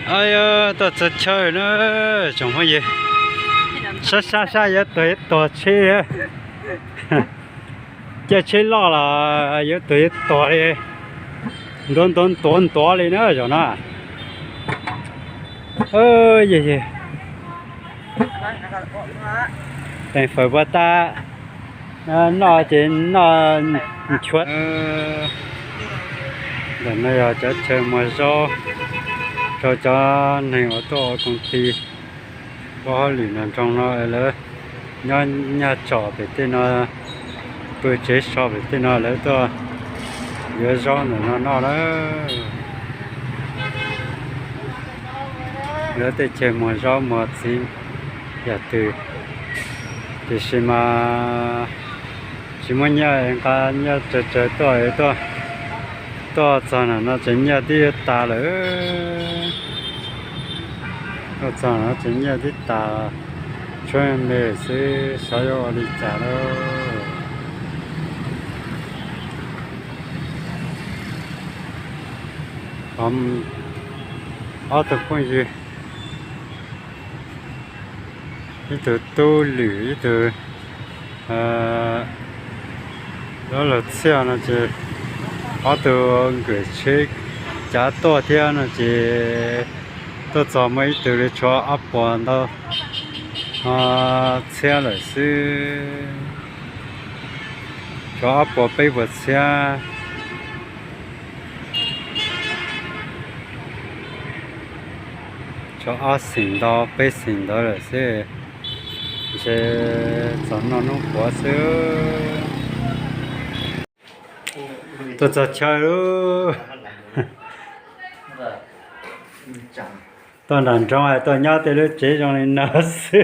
Tuaj txog chaw na, tsoom phooj ywg, sab sab sab yuav tuag yuav tuag tsheb, caij tsheb loj los yuav tuag yuav tuag li, ntuav ntuav ntuav ntuav li na zaum no. Yog yog, teem fawm puas tas, noj ces noj nchuav. Ntawm no yog cov chaw muag zaub rau cov neeg uas tuaj ua koom ti, ua hauj lwm nram nroog no, lawv nyob nyaj tsom pem tej no, pw tsev so pem tej no, lawv tuaj yuav zaub ntawm no noj na. Lawv tej chaw muag zaub muag txiv yam twg, tiam sis mas tsis muaj nyiaj, nqa nyiaj tsawg tsawg tuaj, tuaj txog ntawm no ces nyiaj twb yuav tas lawm. Tuaj txog no ces nyiaj twb tas, tshuav me xwb, xyov yuav ua li cas lawm. Ob tug phooj ywg, ib tug tub lwm ib tug lub lug txhiaj no ces ob tug nkawm tsheb cav tuaj thiab no ces tuaj txog muaj ib tug li tshuav ob puas ntau txhiab lawm xwb, tshuav ob puas peb puas txhiab, tshuav ob xeem ntau peb xeem ntawd lawm xwb, ntshe txog noj hnub puav xwb. Tuaj txog chaw lawm. Tuaj nram nroog tuaj nyob tej lub tsev zoo li no xwb.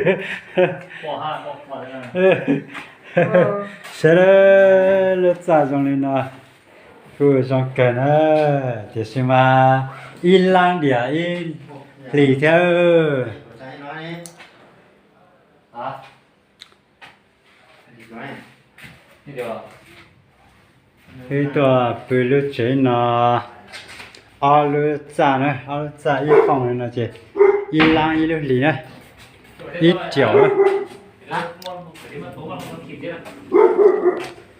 Saib lub txaj zoo li no kuj zoo kawg na, tiam sis mas ib lab diam ib hlis thiab. Wb tuaj pw lub tsev no, ob lub txaj na, ob lub txaj ib thooj li no ces ib lab ib lub hlis na, ib tiam na.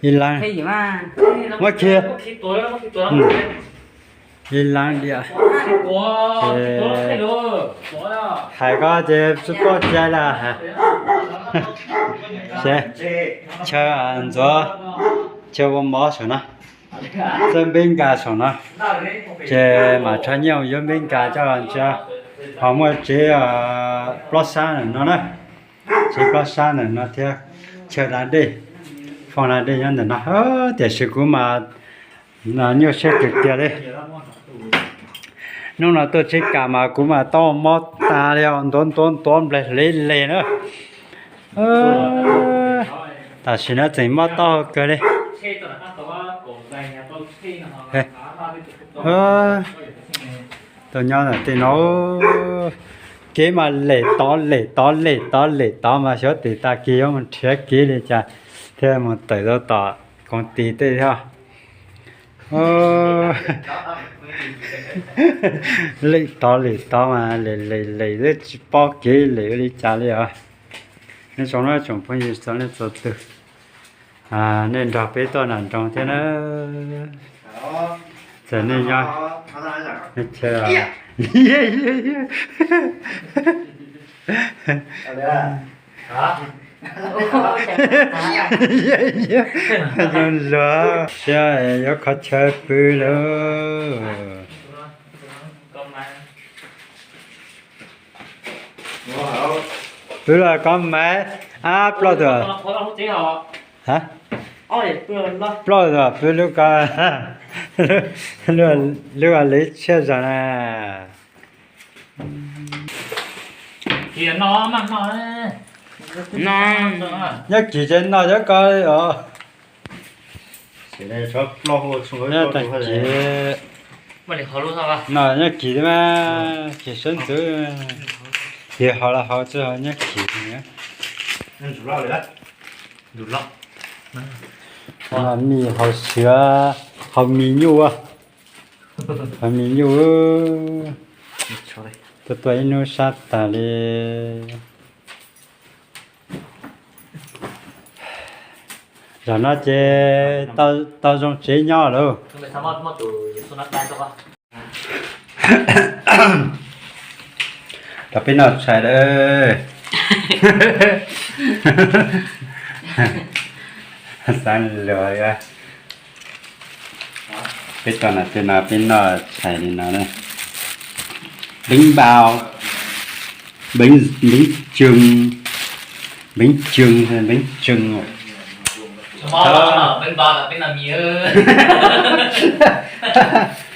Ib lab, muab khi, ib lab diam. Ces hais koj ces tsis paub cai lawm. Chaw ntxuav, chaw ua mov saum no, txawb npeb nkas saum no, ces mam rho nyiaj mus yuav npeb nkas coj los ntsia. Ho muaj tsev plaub sab ntawm no na, tsev plaub sab ntawm no thiab, chaw da dej, fooj da dej nyob ntawm no, tiam sis kuv mas nyuaj siab tiag tiag li. Hnub no tuaj tsheb kam mas kuv mas tau mob tas li os, ntuav ntuav ntuav nplaig hlev les na. Tam sim no tseem mob taub hau kawg li. Tuaj nyob ntawm tej no, kev mas lem tod lem tod lem tod lem tod mas xyov tes tag kis yuav mus nrhiav kev li cas thiaj mus tawm rau tom koom tis tej thiab. Lem tod lem tod mas lem lem lem twb tsis paub kev lem ua li cas li os. Nyob zoo na tsoom phooj ywg txhua leej txhua tus, nej nrog peb tuaj nram nroog thiab na. Txawm nej nyob chaw zoo luag siab yuav kho chaw pw lawm. Pw los kov maiv, ab plaub tug, plaub tug pw lub ko, lub lev tshiab zog na. Nyob kis ces noj cov ko os. Nyob kis, noj nyob kis mas kis sab ntxwv, kis haus los haus tsis haus nyob kis. Noj mis haus siav, haus mis nyuj, haus mis nyuj. Tuaj tuaj ib hnub sab tag li. Zaum no ces tau zoo tsev nyob lawm. Rau peb noj tshais lawm. Xav luag, peb tau no tej no peb noj tshais li no na. Bánh bao, bánh, bánh chưng, bánh chưng hay bánh chưng.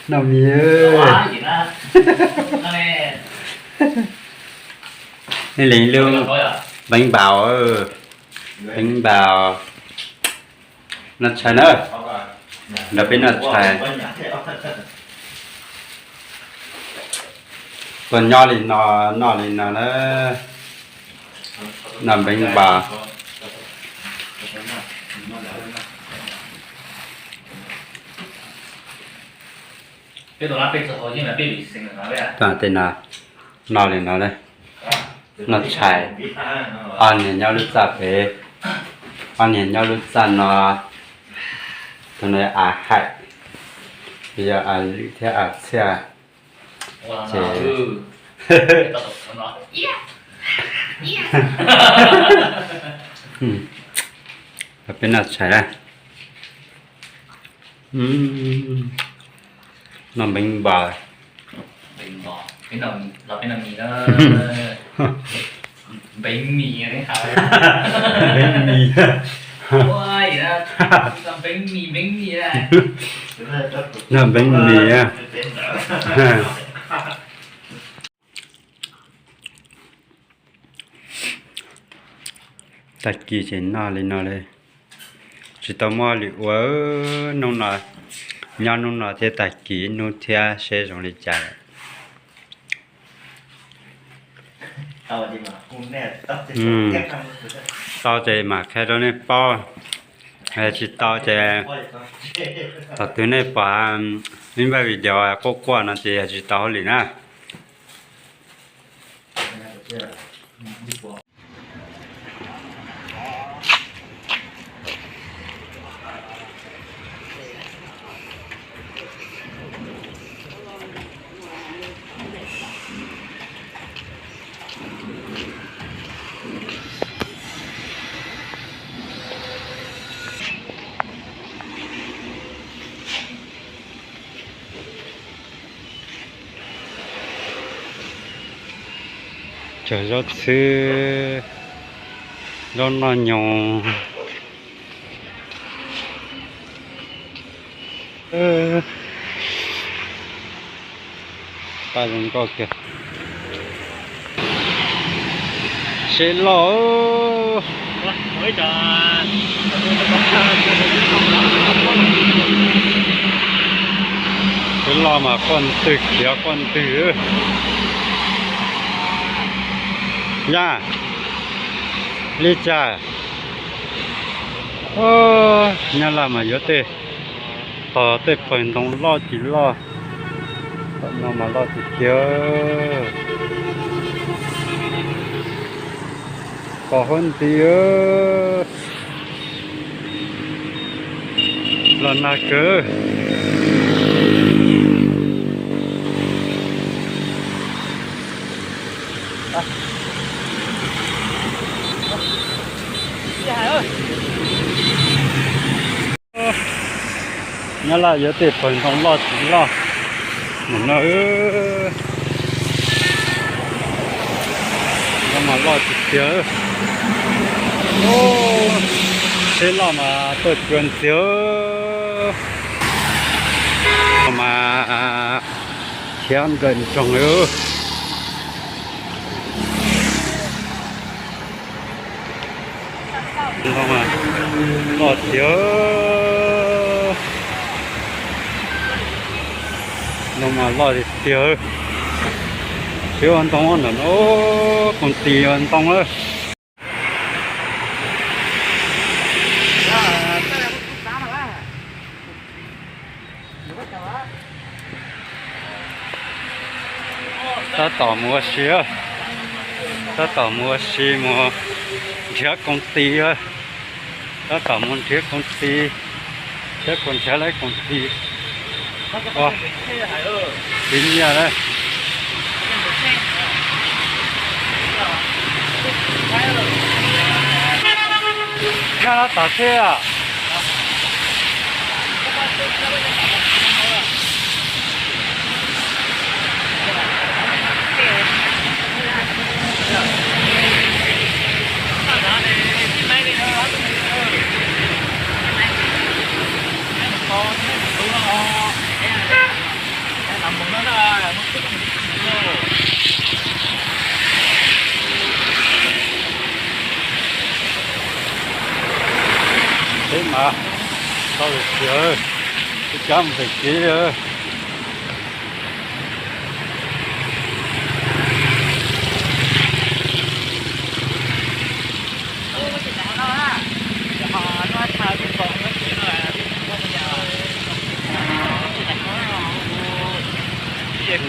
Noj mì. Nej lees lub bánh bao, bánh bao. Noj tshais na, nrog peb noj tshais. Tuaj nyob li no, noj li no na, noj bánh bao. Tej no, noj li no, noj tshais. Ob niag nyob lub txaj pem, ob niag nyob lub txaj no. Tus no yog a haim, yog a lwm thiab a txhiaj. Ces peb noj tshais na. Noj bánh bao. Bánh mì. Noj bánh mì. Tag kis ces noj li no li. Tsis tau muaj lwm ua, hnub no, nyob hnub no thiab tag kis hnub thiab seb zoo li cas lawm. Tau ces mam qhia rau nej paub, tsis tau ces thaum twg nej pom ib npaj video quaj quaj no ces yog tsis tau hauj lwm na. Cog zaub txhwb, zaub noj nyoos. Paj zoo nkauj kiag. Seb loj. Seb loj mas quaj ntwg khiav quaj ntwg. Yaj, li cas? Nyab Laj mas yuav tej, tos tej pawg ntoo loj tsis loj, tom no mas loj tiag tiag. Pom huab nti, los nag kawg. Nyab Laj yuav tej pawg ntoo loj tsis loj. Mus no, no mas loj tiag tiag. Seb loj mas tuaj cuag ntxiag. Mas khiav nrawm nroog li. Loj tiag. No mas loj tiag tiag. Seb ua ntoo ntawm no, koom tis ua ntoo lawm. Tom mus ua si, tab tom mus ua si mus nrhiav koom tis, tab tom mus nrhiav koom tis, thiab kuv nrhiav lawv koom tis ua tiv nyiaj na. Nyob no tom thiab. Peb mas tau lawm tiag, peb cab mus pem kev.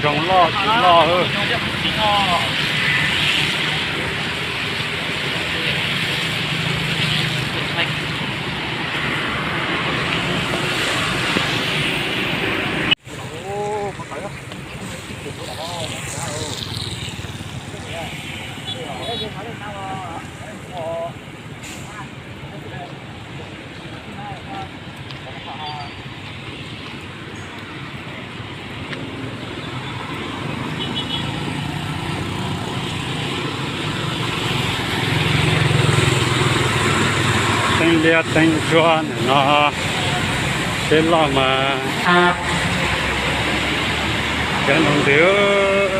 Nroo loj tsis loj. Teeb liab teeb ntsuab ntawm no, seb loj mas cov no ntws.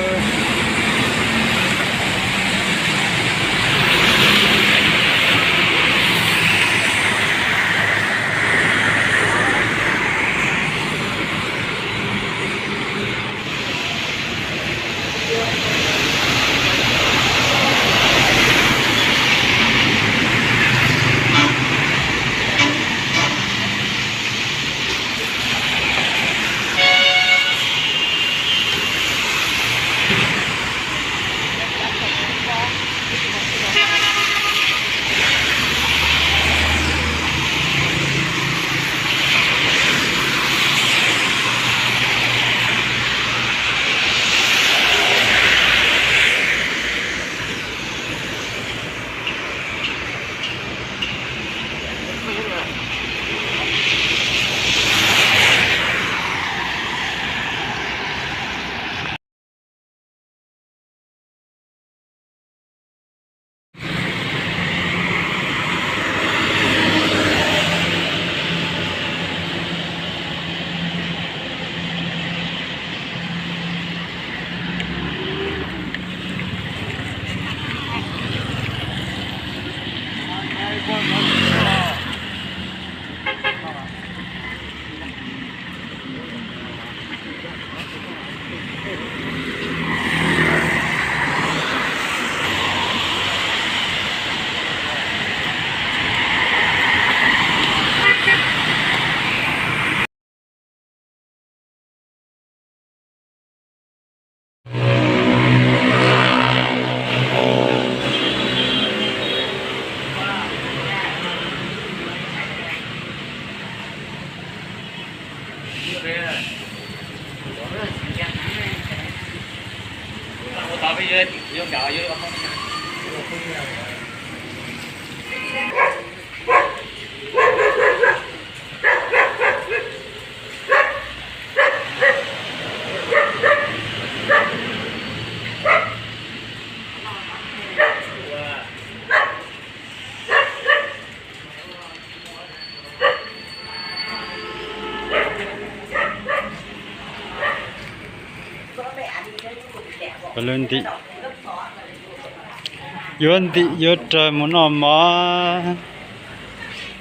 Yuav ntim yuav raws mus noj mov,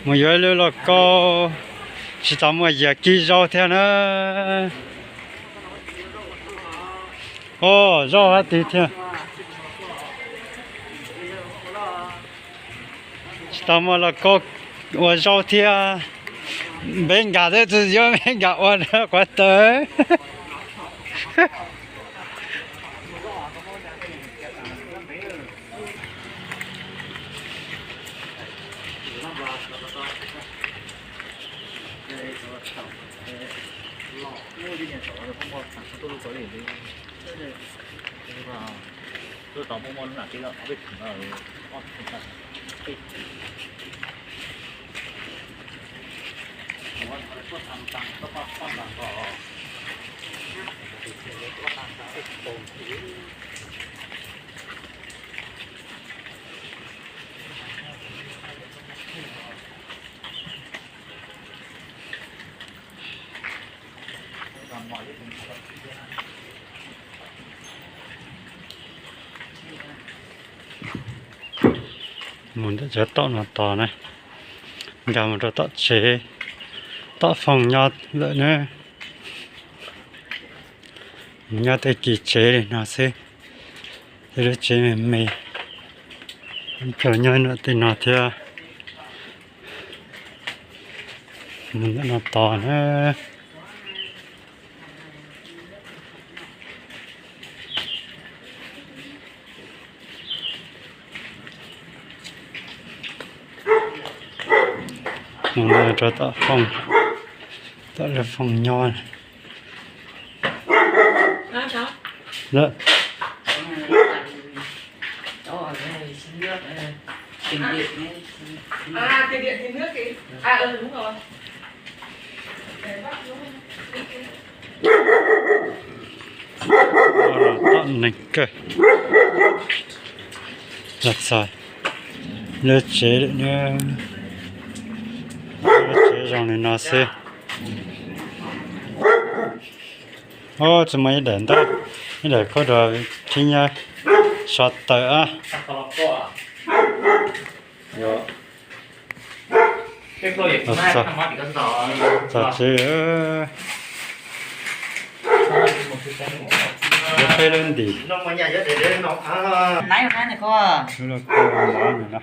mus yuav ib lub lauj kaub, tsis tau muaj yam kib zaub thiab na. Oj, zaub hab tig thiab. Tsis tau muaj lauj kaub ua zaub thiab. Npeb nkag teb txwv yuav npeb nkag ua quav taws. Mus ntawm cov tom no tos na, nkag mus rau tom tsev, tom foom nyo lawm na. Mus nyob tej kis tsev li no xwb, tej lub tsev me me, cov nyob no tej no thiab. Mus ntawm no tos na. Mus no rau tom foom, tom lub foom nyob. Tom neeg kawg los txog lub tsev lawm na. Lub tsev zoo li no xwb. Tsis muaj ib daim ntaub, ib daim khaub dua khib nyiab so tawm a. Txog tsev, yuav peb lub ntim, lub lauj kaub no na.